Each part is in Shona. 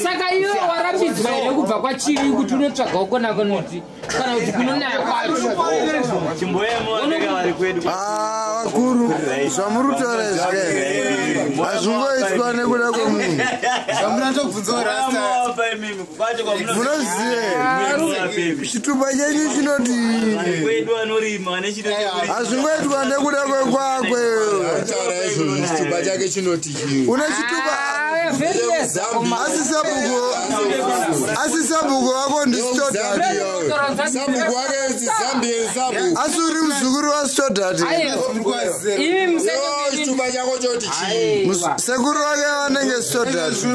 Saka iwe warambidzwa here kubva kwaChivi kuti unotsvaga ukona kunoti kana kuti kunonaya kwacho? Vakuru, zvamuri kutaura izvi hazvingoitwa nekuda kwemunhu. Munoziva chitupa chenyu chinoti hazvingoitwa nekuda kwekwakwe. Chitupa chake chinoti une chitupa asi sabhuku wako ndisitodhati. Asi uri muzukuru wasitodhati. Chitupa chako choti chii? Sekuru wake vanenge sitodhati.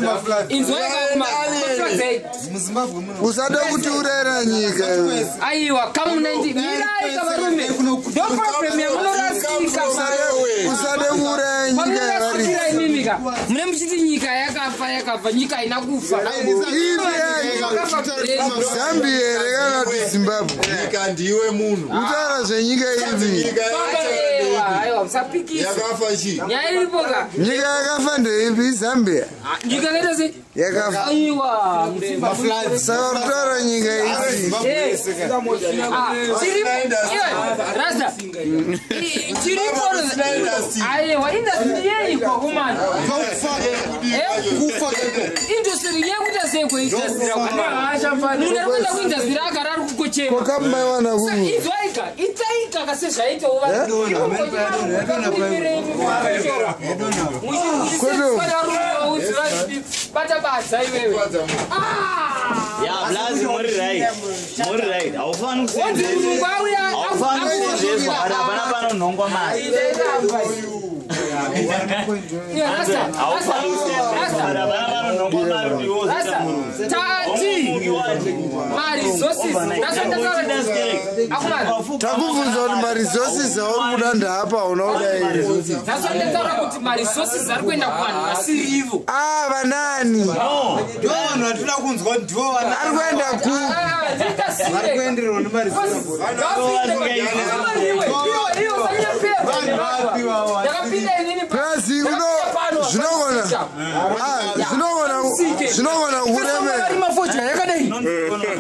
Usada kuti urayira nyika. Aiwa, kamunaindi mirai kavarume. Ndo problem yamunorasika. Usade kuuraya nyika yavari. Mimika. Mune muchiti nyika yakafa yakafa, nyika haina kufa. Zambia here kana kuti Zimbabwe? Nyika ndiwe munhu. Kutaura zvenyika ipi? Aiwa, usapikisa. Yakafa chii? Nyaya iripo ka. Nyika yakafa ndeipi? Zambia. Nyika yakaita sei? Yakafa. Aiwa. Saka kutaura nyika ipi? Chiripo. Rasta. Chiripo. Aiwa, industry yeyi kwakomana. Industry yekuita sei kuindustry rakomana? Munhu ari kuenda kuindustry agara ari kukochema. Kwakamaiwana kumu. Izwaika, itaika kase zvaitawo vanhu. Bata basa iwewe. Ya, blazi muri right. Muri right. Haufani kusenzeswa. Haufani kusenzeswa. Hapana panonhongwa mari. Takubvunza kuti maresources auri kuda ndaapa una kudai. Ndataura kuti maresources ari kuenda kuvanhu vasiri ivo. Ah, vanani? Ndivo vanhu vatinoda kunzwa kuti ndivo vanani. Ari kuenda ku vari kuenderwa nemaresources. Plus zvinogona kuremera. Mafoja yakadai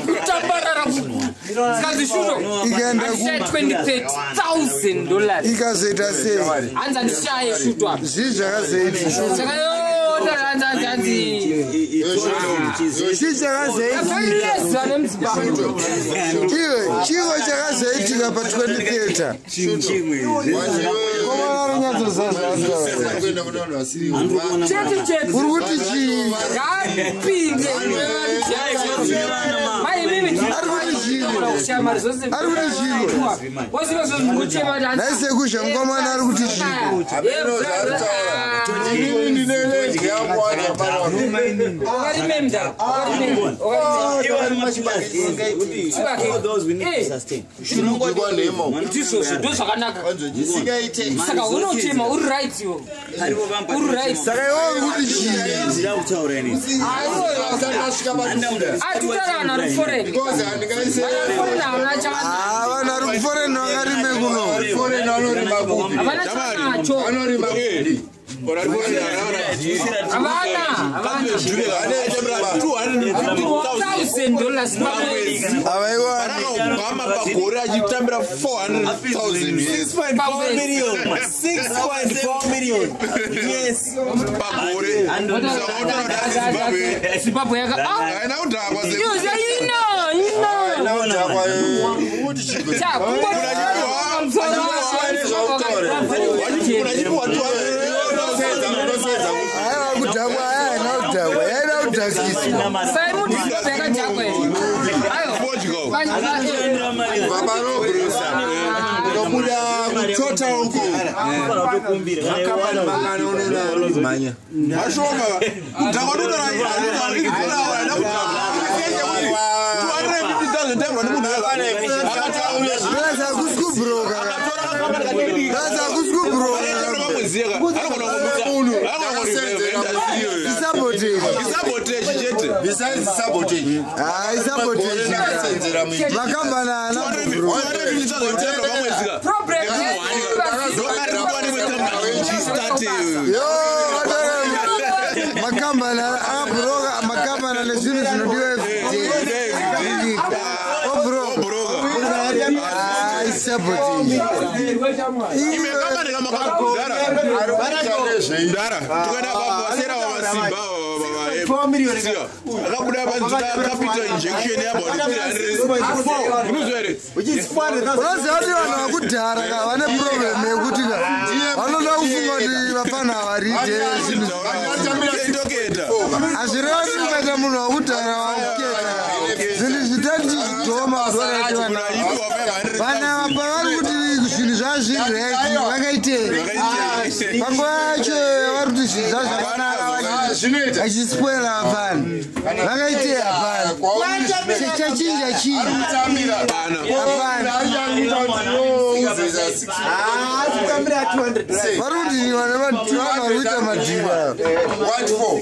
kutambarara zvikanzi shuto handishaye $23,000 ikazoita sei? Hanzi handishaye shuto apa. Zvii zvakazoitika? Saka hanzi Chii chakazoitika? Iwe, chiko chakazoitika pa20 theatre? Uri kuti chii? Ngapinde. Ari kuti chii? Ari kuti chii? Nhai mukomana ari kuti chii? Inini ndine energy yangu wacho pano. Ndizvozvo, ndo zvakanaka. Saka unochema uri right iwe, uri right. Saka iwe uri kuti chii? Atitaura vanhu vari kuforeign. Foreign havana chavana. Ah, vanhu vari kuforeign vakarime kuno. Havana chavanacho. Havana, havana. $1,000 pamwedzi. Havaiwani. Obama pagore achitambira 400,000 US. 6.4 million. 6.4 million. Yes. Pagore. Saka unotaura kuti Zimbabwe Zimbabwe yaka ah haina kudhakwa. Iyo ino ino cha Aiwa, kudhakwa aya haina kudhakwa, yaida kudhakiswa. Saimuti Zimbabwe yakadhakwa here? Aiwa. Kubva panobrusa unobuda kutota uko. Mashoma kudhakwa ndotorahaina kudhakwa nemunhu. Plus hakusi kubroka. Plus hakusi kubroka. Isabotage. Isabotage chete. Besides sabotage. Hai, sabotage. Ndakasenzera muiti. Makambani haana kubhuroka. 250,000 pamwedzi ka. Problem Yo, makambani akabhuroka, makambani ane zvinhu zvinodiwa everyday. Obhuroka. Hai, sabotage. Ime kambani kamakakudhara. Ndara, tukaenda pabasera vamasimba akabuda panzi capital injection yabout 300. Unozwa here? Unoziva kuti vanhu vakudhara ka vane problem yekuti ka vanoda kufunga kuti vafana havaride zvinhu. Toketa. Hazvireva kuti ukaita munhu wakudhara wakuketa zvinhu zvitati chidhoma kuti vanhu vana pavari kuti zvinhu zvazviri vakaitei panguva yacho vari kuti zvinhu zvazvakanaka Zvinoita. vachispoila vafana vakaitei hapana chachinja chii Kutambira. Hapana. Uzoisa 6. Kutambira $200. Vari kuti vana vanhu vari kuita madhira. What for?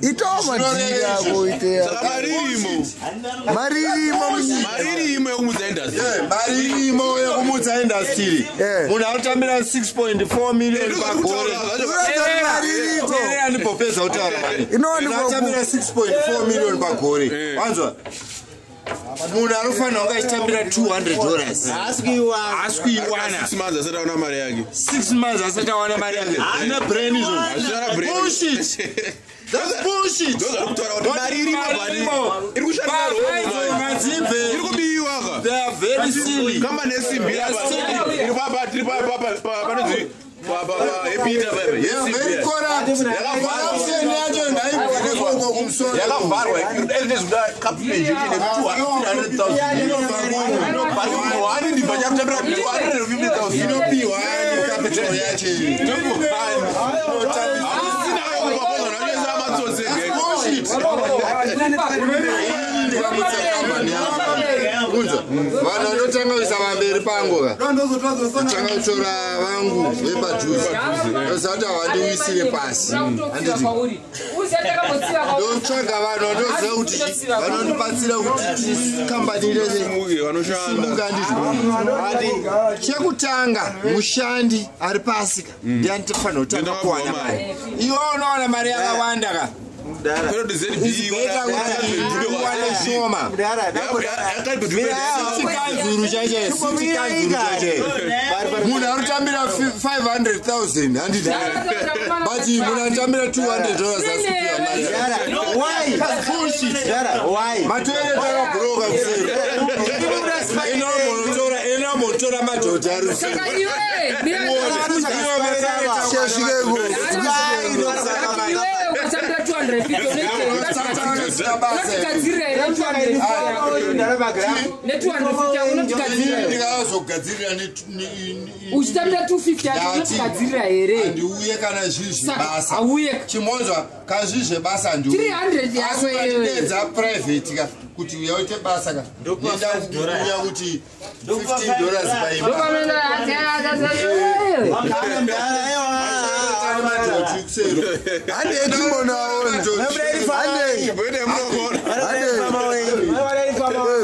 Itawo madhira ako iteya. Saka mari irimo. Mari irimo munyika. Mari irimo yekumutsa industry. Mari irimo yekumutsa industry. Munhu anotambira 6.4 million pagore. Unoratidza kuti mari iriko. Andipopedza kutaura mari. Inowanikwa Munhu anotambira 6.4 million pagore. Wanzwa? Munhu anofanira kunge achitambira $200. Haasi kuiwana. Haasi kuiwana. 6 months asati aona mari yake. 6 months asati awana mari yake. Hazvina brain izvozvo. Hazvina brain. Bullshit. That's bullshit. Ndozvari kutaura kuti mari irimo bani. Iri kushandisa roho. Ngadzibve. Iri kubiwa ka. They are very silly. Kamba nesimbi apa. Iri papa tiri papa panonzi epita papa. They are very corrupt. Corruption yacho ngaibve ikoko kumusoro. Yakavharwa iri capital injection yeku 200,000. Pari munhu waanindibva chakutambira 250,000. Inopiwa yani capital yacho iyi. Hakusina kakupa vanhu vanoisa matsotsi ega. Bullshit. Ndikamutsa kambani yangu. Kunzwa, vanhu vanotanga kuisa pamberi pangu ka kutanga kutora vangu vepadhuze ndoziva kuti havandiwisire pasi. Handiti ndotsvaga vanhu vanoziva kuti vanondibatsira kuti kambani ireve Simuke vanoshanda. simuka. Handiti ati chekutanga mushandi ari pasi ka ndiye anofanira kutanga kuwana mari. Iwe unowana mari yakawanda ka. Kwete kuti ZB It's better kuti uwane shoma. Sikanzuru chaicho, sikanzuru chaicho. Munhu arikutambira 500,000, handiti? But munhu anotambira $200 asikupiwa mari. Why? Bullshit. Why? Matoilet akabhuroka kuseri. Ena monotora madhodha ari kuseri. Saka iwe Chasvika ikoko. iwe ukatambira 250 unotigadzirira here 250 ne250 yako unotigadzirira here? Ndikazogadzirira Uchitambira 250 yacho Ndati. unotigadzirira here? Handiuye kana zviri Saka zvebasa. auye. Chimonzwa, kana zviri zvebasa handiuye. 300 yako Asi iwewe. ukandidedza private ka kuti uya uite basa ka, nenda kuuya kuti $15 paimba. Madhodhi kuseri. Handei timbonaona. Handei. Handei.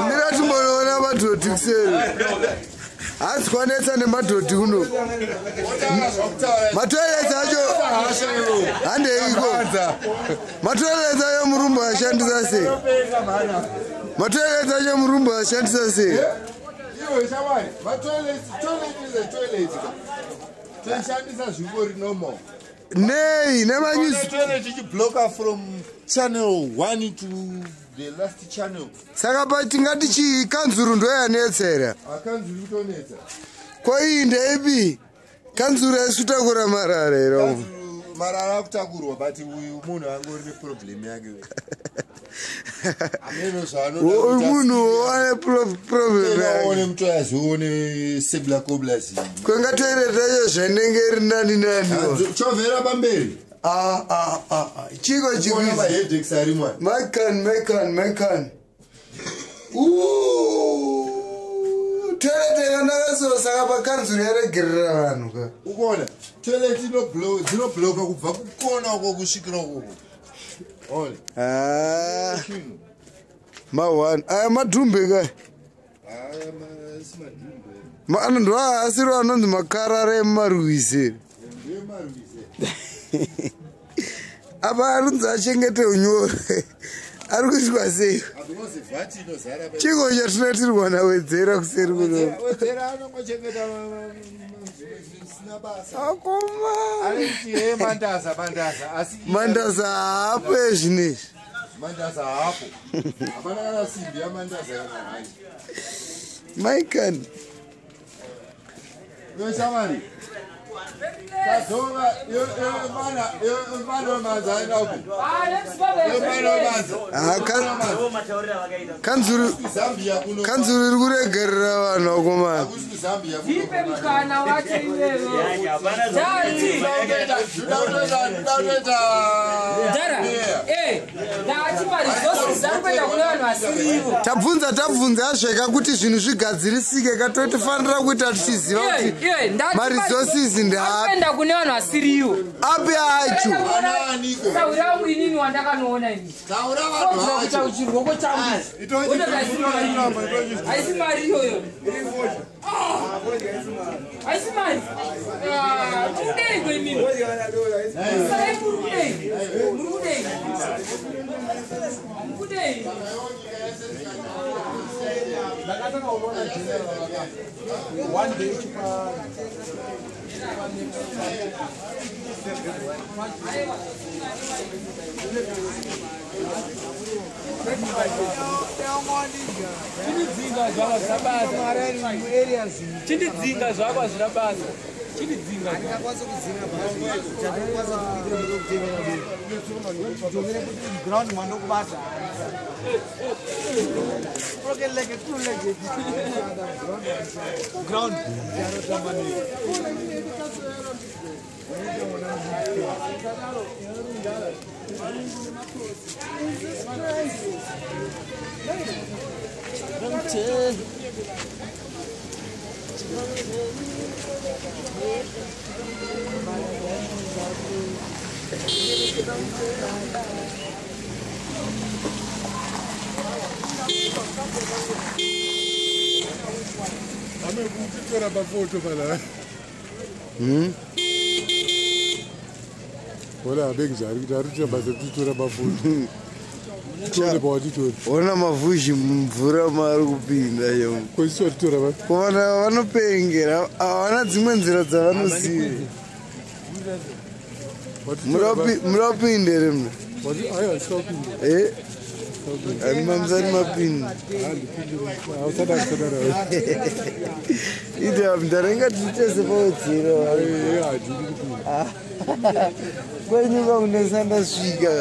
Mira timbonoona madhodhi kuseri. Hanzi kwanetsa nemadhodhi kuno. Matoiletsi acho handeiko. Matoiletsi acho murumbu ashandisa sei? Matoiletsi acho murumbu ashandisa sei? Iwe shamwari, matoilet, toilet is a toilet ka. Toishandisa zvingori normal. Nei nemanyuzi. Toilet ichibloka from channel 1 to the last channel. Saka pa tingati chii kanzuru ndoyanetsa here? Akanzi uri kutonetsa. Ko iyi ndeipi? Kanzuru yaisutakura marara here umu? Marara akutakurwa, but uyu munhu angori neproblem yake. Ameno zvaanoda Uyu kuti munhu ane problem yake. aone mutoyazi uone sebla koblas. Kwenga toilet yacho zvenenge iri nani nani. Chovhera pamberi. Ah ah ah ah. Chiko Kuona chikuizi. maheadaches arimwa. Makan makan makan. Ooh. Toilet yakanaka so saka pakanzuru yaregerera vanhu ka. Ukuona toilet dzinobloka kubva kukona uko kusvikira ukoko. Ah. Ma1 aya madhumbe ka. Ndo asiri anonzi makarara emumarwizi. Apa arunzi achengete unyoro. Ari kuitwa sei? Chingo chatinoitirwa nawedzera kuseri kuno. Akoma. Mandaza haapo ezvinezvi. Mandaza haapo. Hapana kana simbi yamandaza kana hai. Maikani. Iwe shamwari. Tadzoka mwana wemanza aenda upi? Mwana wemanza. Kanzuru iri kuregerera vanhu vakomana. Ndipe mukana wacho iwewe. Tabvunza azveka kuti zvinhu zvigadzirisike katotifanira kuita tichiziva kuti maresources ndaapi kune vanhu vasiriwo. Api acho. Taura wangu inini wandakanoona ini. Taura chirwoko changu. Haisi mari iyoyo. Haisi mari. Murikudei kweimimi? Sai murikudei? Murikudei? Murikudei? Ndakatanga kuona general one day chipa Chindidzinga zvako hazvina basa. Chindidzinga. Handingakwanisi kudzinga chandinokwanisa kuitira ndokutevera ground mandokubata. Broken leg, two leg. Ground. Amekutora pafoto pana. Wala abeki zvaari kuita ari kuita basa rekutitora pafoto. Tione pawatitora. Ona mavhuzhi mumvura maari kupinda yo. Kwesiwa titora va. Vana vanopengera havana dzimwe nzira dzavanoziva. Murapinde here muna? Aiwa tisapinde. Eh? Mamusati mapinda. Hausada kusadaro. Iti ndarenga tichese pawedzera. Handidi kupinda. Kwenyu kwakunesa ndasvika.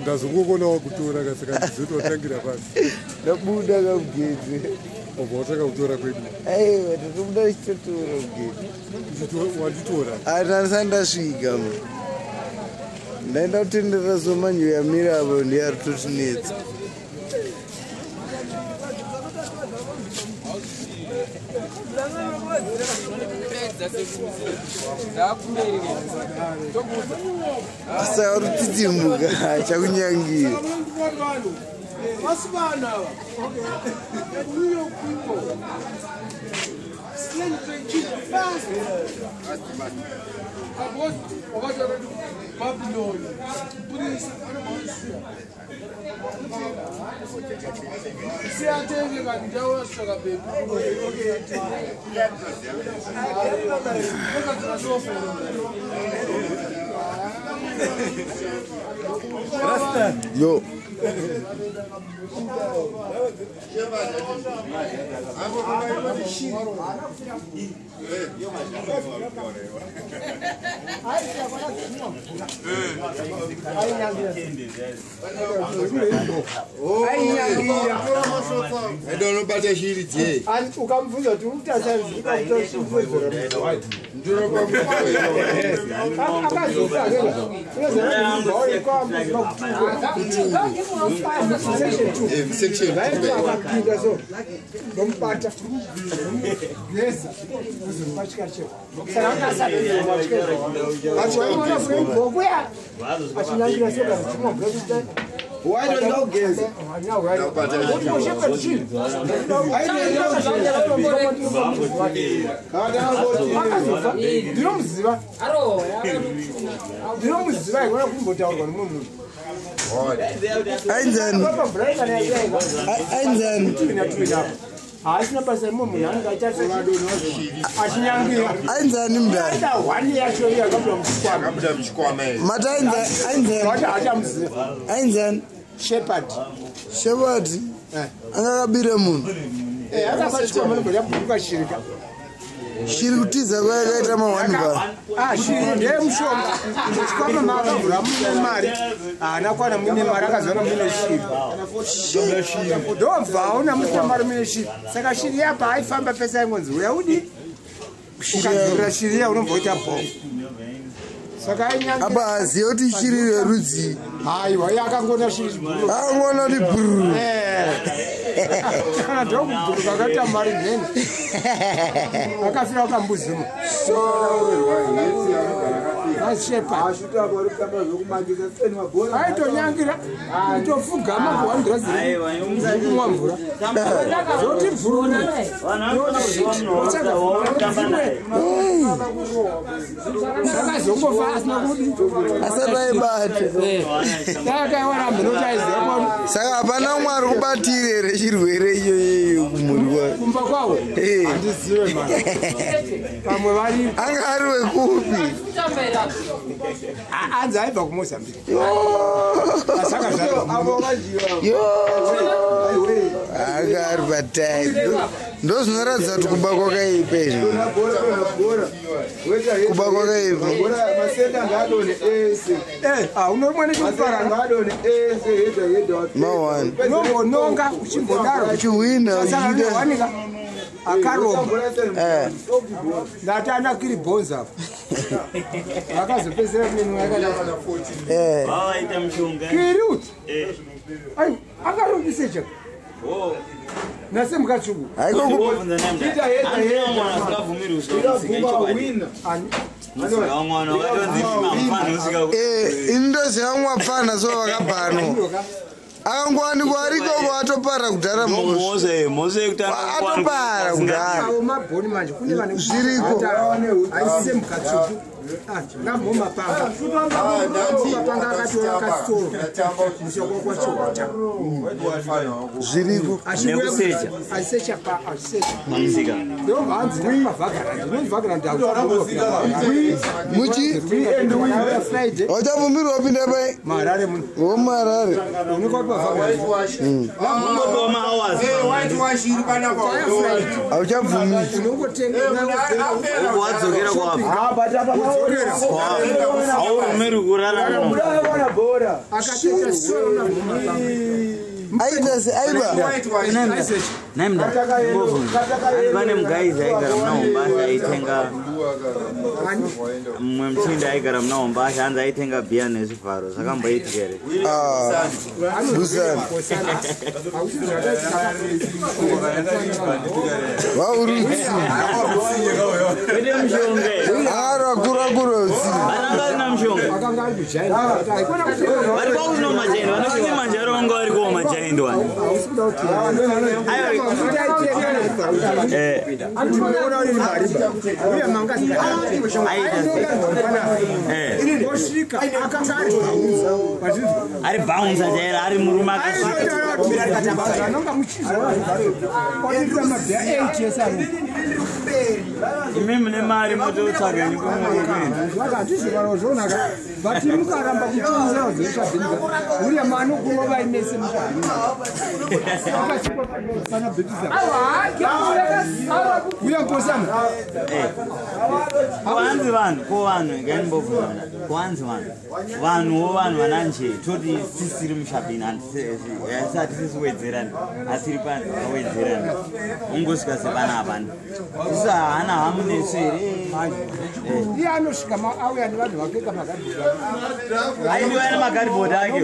Ndazongokuona wakutora saka ndizototangira pasi. Ndabuda kamugedze. Wabva watanga kutora kwedu. Aiwa ndatobuda ndichitotora mugedze. Wanditora? Handisati ndasvika. Ndaenda kutenderera somanyo yamira apo ndiye ari kutotinetsa. Saka uri kutsitsimuka chakunyangira. Yo. Enda unobata shiri dzei. Ukamubvunza kuti uri kuita sei Section 2. Akapinda so ndomubata geza uzomupachikacheko saka angasakuya achinyangira sokazitimabrekista ndinomuziva ndinomuziva ikona kumbotaurwa nomumwe munhu. Ainzani. Ainzani. Haasina basa rimwe munhu anenge achinyangira. Ainzani mudhara. Aita hwani yacho iyo akabuda muchikwama. Mati ainzani. Achamuziva. Ainzani. Shepherd. Shepherd. Anga akabira munhu. Akaba chikwama nobva chabhuruka shirika. Shiri kutiza kwayakaita mahwani pa. Shiri ndeyemushonga. Chikwama maakavhura muine mari, haana kwana muine mari, akazoona muine shiri, ndobva aona musina mari muine shiri. Saka shiri yapa aifamba pese aingonzi uya udi ukadzurira shiri iya unobva uita bho. Saka ainyange Apa aziye kuti shiri yerudzi. Haiwa, iye akangoona shiri. Akangoona kuti brr. Kana ndokubhuruka akaita mari nhene akafira akambuzima aitonyangira itofugama kuwandirazimwa mvura zoti bvururu. Akazongofa asina kudi. Asati aibata. Akaiwana mhino taiziva. Saka hapana umwe ari kubatire here chirwere iyoyoyo kumhuri kwake? Kumba kwavo handizive mani, pamwe vari. Anga ari wekupi? Anzi aibva kuMozambique. Anga ari patai. Ndo zvinoratidza kuti kuba kwakaipa izvi, kuba kwakaipa. Unomwe nechikuparana. Mawani. Unombononga uchimbodaro. Uchihwina uchiita. Wanika akaromba ndati ana kiri bhonzi apo akazopedzisira minu yakadai Vaita mushonga. Kiri uti ai akarombise nasemukatsvuku. Ini ndoziva mwapfana so vakabhano akangowanikwa arikoko atopara kudhara mhosva yekutanga. Atopara kudhara. Avo mabhoni manje kune vane Zviriko. Aise mukatsvuku ngamho mapanga mapanga akatora akasoro mushoko kwachota. Zviriko. Nekusecha. Achisecha pa achisecha. Pamusika. Ndobva hanzi mavhagarandi inonzi vhagarandi. Muchi Friday. Wachabvumirwa kupinda pai? Maharare muno. Womuharare. Unoka pavhagarandi. Hauchabvumiri. Unongotenga. Wadzokera kwapo aurumiri kurara. Akatoita soro namho Aita se aiba. Naimda pane mugaizi aigara muna Mombasa aitenga mumwe muchinda aigara muna Mombasa hanzi aitenga bhiya nezvivharo zvakamboitika here? Busana. Vaurutsi. Kwete mushonga. Ari vakuru vakuru veutsi. Vananga arina mushonga. Akanga ari kujaini aikona kuti Vari kwakuno majaindi vanoti manjaro vanga vari kuwo majaindi wani. Hausi kuda kuti andinoona uri mariba uye manga osvika akanga ari bhaunza. Ari bhaunza chairo ari murume akasvika. Anonga muchizvaoita mabhiya 8 yesanu. Imi mune mari mototsvaga nyika murikuenda. Handizvivaro zvonaka but mukaramba kuchiuza zeshabhinika uriya manokurova imese mushabhinika pana bhebhisa uya nkosana. Kwanzi vanhu ko vanhu ngaimbobvunza kwanzi vanhu vanhuwo vanhu vananje toti sisiri mushabhini asati sisiwedzerani asiri panhu akawedzerani ungosvika sepanapani isu haana. Ana hamunesu here? Iye anosvika auya nevanhu vakapfeka magadhibhodhi. Aidiwa nemagadhibhodhi ake.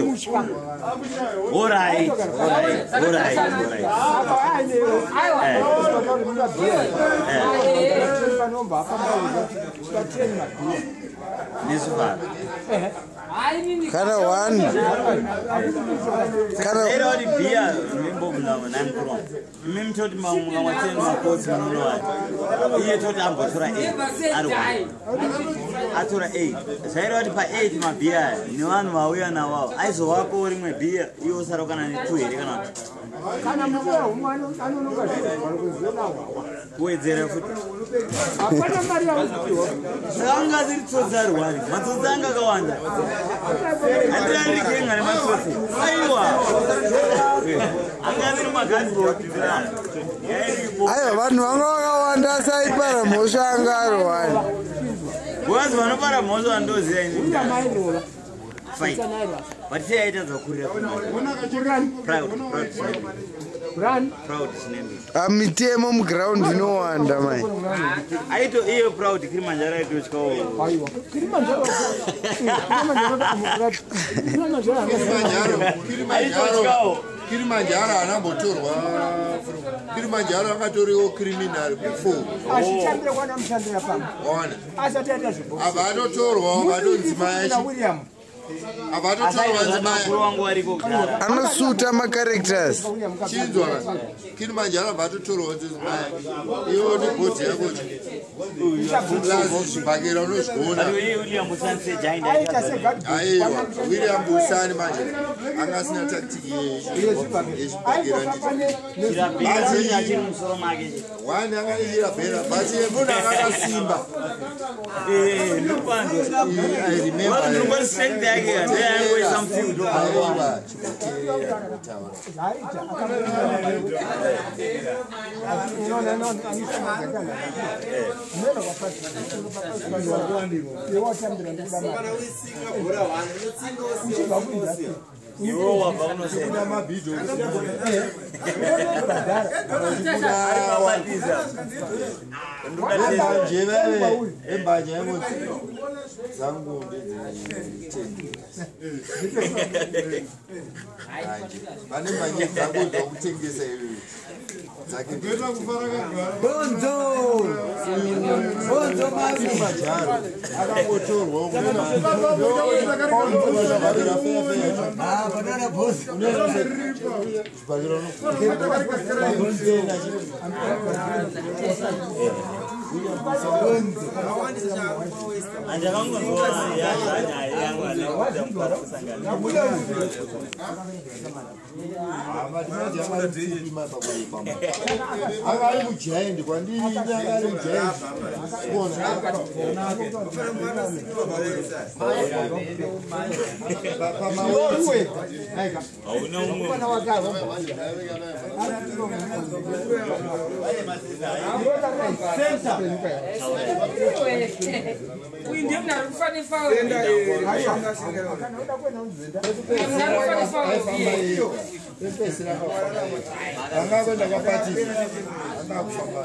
Alright, alright, alright, alright. Nesu fara. Kana one. Kana Era uri bhiya mimbo muna namukuru. Imi toti mukamwa 10 makotsi munowana. Iye toti ambotora 8. Ari one. Atora 8. Zvaireva kuti pa 8 mabhiya aya nevanhu vauya nawawo aizovapawo rimwe bhiya iwe usara kana ne2 here kana kuti Kana mukuya umwe anonoka zvinhu kuwedzera futi. Hapana mari yakupiwa. Saka anga asiri tsotsi ari one. Matsotsi anga akawanda. Handirari genga nematsotsi. Aiwa. Anga asiri magadhibhodhi. Aiwa, vanhu vanga vakawanda asi aipara mhosva anga ari one. Because vanopara mhosva vandoziva ini. William airova. Fine. But sei aitadza kukurira Proud, proud Chinembiri. Run. Proud Chinembiri. Mitemo muground inowanda mai. Aito iye proud Kilimanjaro aitotyawo. Aiwa. Kilimanjaro. Kilimanjaro. Kilimanjaro. Aitotyawo. Kilimanjaro anambotorwa. Kilimanjaro akatoriwo criminal before. Achitambira kwana mushandira pamwe. Waona. Asati aita zvibhokisi. Abva atotorwa vatonzi Na William. Abva atotorwa nzimaya. Wangu wariko kudhara. Anosuta macharacters. Chinzwa Kilimanjaro abva atotorwa nzimaya. Iwe ni bhodhi yako. Plus zvibhakera unozviona. But iye William Busani segiant Aita aitadza. segadhibhodhi. Aiwa, William Busani manje anga asina tactic yezvibhakera ndizvo. Chirabhera achiri musoro make. One anga nechirabhera but munhu anga akasimba. Eh, ndopanzo. I remember. Ndingori strength yake ndeyangoisa mufield. Aiwa, chikuteerera kutaura. Aita. Iwe wabva unosenda. Mabhidho. Arikabatiza. Vembanje veve, vembanje yangodzi dzangu ndedzitengesa. Vane mbanje dzangu dzokutengesa iwewe. Dzake Bonzo! Bonzo mami! Kilimanjaro akangotorwa Ah, banana boss. zvibhakera Handakangonzwa yazvanyaya yangu anakuda mukara kusangana. Anga ari mugiant kwandiri anga ari mugiant Hauna umwe. Uyu ndiye munhu ari kufa nefawo. Munhu ari kufa nefawo iye. Anga kuenda kwapatisa anga kufamba.